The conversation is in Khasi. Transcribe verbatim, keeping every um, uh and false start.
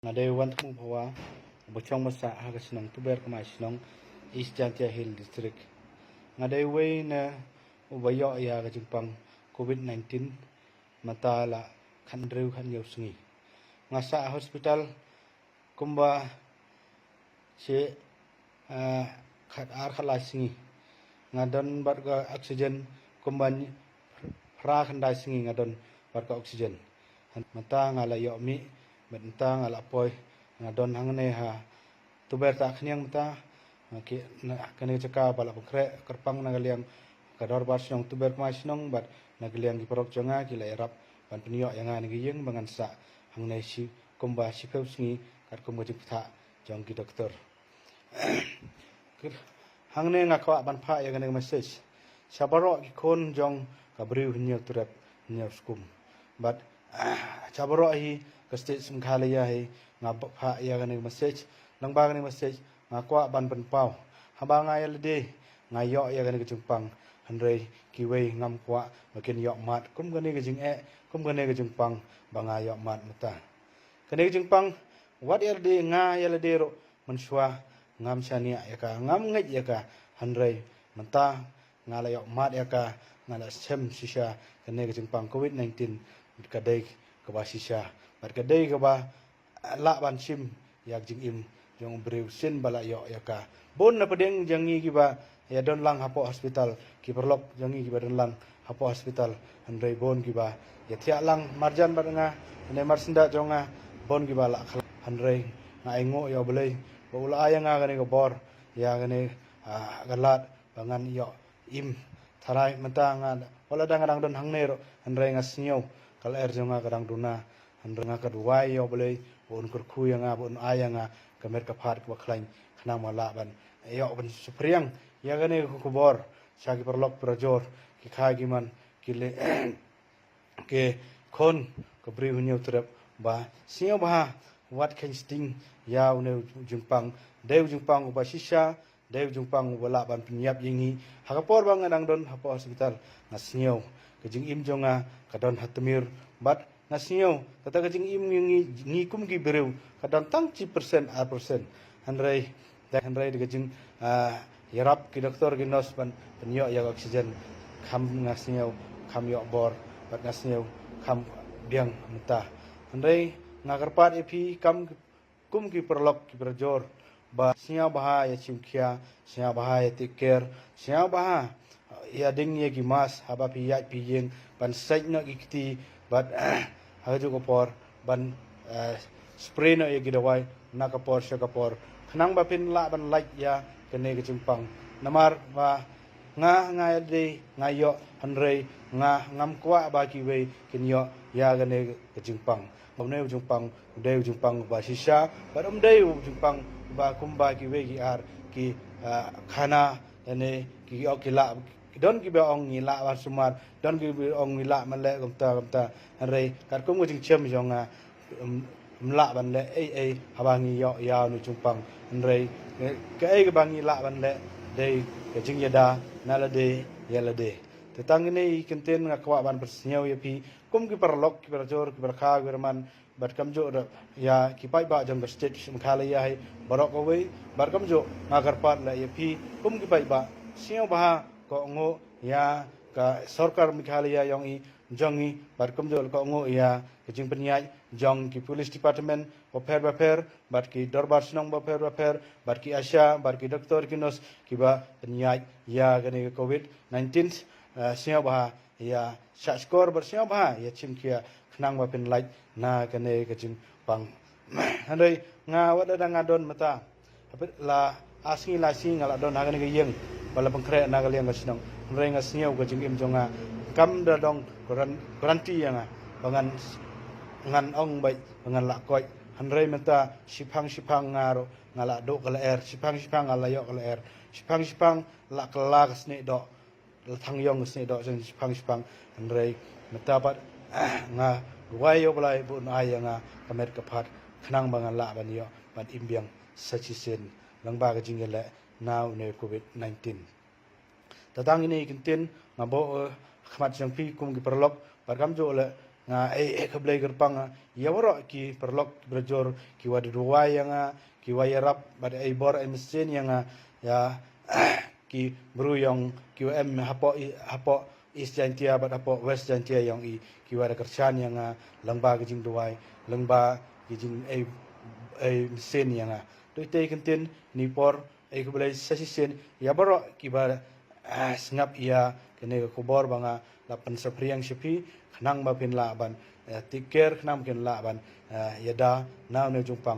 Nga dei u Wanthmu Phawa, uba chong ba sah ha ka shnong Tuber Kmai Shnong, East Jaintia Hills District. Nga dei uwei na uba ïoh ïa ka jingpang covid nineteen mynta la khathynriew khathynñiew sngi. Nga sah hospital kumba shi, ah, khatar khatlai sngi. Nga don bad ka oxygen kumba phra khyndai sngi nga don bad ka oxygen. Mynta nga la ïoh mih, mynta nga la poi, nga don hangne ha Tuber Tahkhniang mynta. Nga ki, na, kane ka jaka ba la pynkhreh kyrpang na ka liang ka Dorbar Shnong Tuber Kmai Shnong bad na ka liang ki paralok jong nga ki la ïarap ban pynïoh ïa nga na ka ïing ba ngan sah hangne shi kumba shiphew sngi katkum ka jingpyntha jong ki doktor. Hangne nga kwah ban phah ïa kane ka message sha baroh ki khun jong ka Bri u Hynñiewtrep Hynñiewskum. Bad sha baroh hi ka state Meghalaya hi nga phah ïa kane ka message. Lyngba kane ka message nga kwah ban pynpaw, haba nga ïa lade nga ïoh ïa kane ka jingpang, hynrei kiwei ngam kwah ba kin ïoh mad kum kane ka jingeh, kum kane ka jingpang ba nga ïoh mad mynta. Kane ka jingpang, wat ïa lade, nga ïa lade ruh mynshuwa ngam shaniah ïa ka, ngam ngeit ïa ka, hynrei mynta nga la ïoh mad ïa ka, nga la shem shisha kane ka jingpang covid nineteen ka dei kaba shisha bad ka dei kaba lah ban shim ïa ka jingim jong u briew shisien ba la ïoh ïa ka. Bun na pdeng jong ngi kiba ïa don lang hapoh hospital, ki paralok jong ngi kiba don lang hapoh hospital, hynrei bun kiba ïa thiah lang marjan bad nga, hynrei mar syndah jong nga, bun kiba la khlad, hynrei nga ainguh ïa U Blei ba u la ai ïa nga kane ka bor, ïa kane, ah, ka lad ba ngan ïoh im. Tharai mynta nga, wat la dang nga dang don hangne ruh, hynrei nga sngew ka lyer jong nga ka dang duna, hynrei nga ka duwai ïa U Blei ba un kyrkhu ïa nga, ba un ai ïa nga ka met ka phad kaba khlaiñ, khnang ba lah ban ïoh ban shu phriang ïa kane ka khubor sha ki paralok parajor, ki kha ki man, ki leh ki khun ka Bri u Hynñiewtrep ba sngewbha wat kheiñ sting ïa une u jingpang. Dei u jingpang uba shisha, dei u jingpang uba lah ban pynïap ïa ngi. Ha ka por ba nga dang don hapoh hospital, nga sngew ka jingim jong nga ka don ha tmier bad nga sngew kata ka jingim ïa ngi, ngi kum ki briew ka don tang shi percent, ar percent. Hynrei, hynrei da ka jing, ah, ïarap ki doktor ki nurse ban pynïoh ïa ka oxygen, kham, nga sngew kham ïoh bor bad nga sngew kham biang mynta. Hynrei nga kyrpad ïa phi kam kum ki paralok ki parajor ba sngewbha ïa shim khia, sngewbha ïa take care, sngewbha ïa ding ïa ki mask haba phi ïaid phi ïeng, ban sait noh ki kti bad ha kajuh ka por ban, eh, spray noh ïa ki dawai na ka por sha ka por, khnang ba phin lah ban lait ïa kane ka jingpang. Namar ba nga, nga ïa dei nga ïoh, hynrei nga ngam kwah ba kiwei kin ïoh ïa kane ka jingpang. Une u jingpang u dei u jingpang uba shisha bad um dei u jingpang uba kumba kiwei ki ar ki, ah, khana, ïa ne ki ong ki lah, don kiba ong ngi lah ban sumar, don kiba ong ngi lah ban leh kumta kumta. Hynrei katkum ka jingchem jong nga, um, um lah ban leh ei ei haba ngi ïoh ïa une u jingpang. Hynrei, eh, kaei kaba ngi lah ban leh dei ka jingïada na lade ïa lade. Te tang kine ki kyntien nga kwah ban pynsngew ïa phi kum ki paralok ki parajor ki parkha ki parman bad kumjuh ruh ïa ki paidbah jong ka state Meghalaya hi baroh kawei, bad kumjuh nga kyrpad leh ïa phi kum ki paidbah, sngewbha kohnguh ïa ka sorkar Meghalaya jong i, jong i, bad kumjuh kohnguh ïa ka jingpynïaid jong ki police department bapher bapher bad ki dorbar shnong bapher bapher bad ki ASHA bad ki doktor ki nurse kiba pynïaid ïa kane ka covid nineteen, eh, sngewbha ïa shah shkor bad sngewbha ïa shim khia khnang ba phin lait na kane ka jingpang. Hynrei nga wat la dang nga don mynta, hapdeng la ar sngi lai sngi nga la don ha kane ka ïing ba la pynkhreh na ka liang ka shnong. Hynrei nga sngew ka jingim jong nga kam da dang quaran-, quarantine ïa nga ba ngan, ngan ong beit ba ngan lah koit. Hynrei mynta shiphang shiphang nga ruh nga la duh ka lyer, shiphang shiphang nga la ïoh ka lyer, shiphang shiphang la kylla ka snieh doh, la thang ïong ka snieh doh jong shiphang shiphang. Hynrei mynta pat nga duwai ïa U Blei ba un ai ïa nga ka met ka phad khnang ba ngan lah ban ïoh ban im biang sa shisien lyngba ka jingïaleh na une u covid nineteen. Te tang kine ki kyntien nga buh, eh, ha khmat jong phi kum ki paralok bad kumjuh leh Nga ai ai khublei kyrpang ïa waroh ki paralok ki brajor ki wa da duwai ïa nga, ki wa ïarap bad ai bor ai mynsiem ïa nga, ïa ki bru ïong ki wa em hapoh i- hapoh East Jaintia bad hapoh West Jaintia ïong i, ki wa da kyrshan ïa nga lyngba ki jingduwai, lyngba ki jing ai ai mynsiem ïa nga. To ite kyntien ni por ai khublei sa shisien ïa baroh ki ba ah, sngap ïa kane ka khubor ba nga la pynsaphriang sha phi, khnang ba phin lah ban eh, take care, khnang ba phin lah ban eh, ïada na une u jingpang.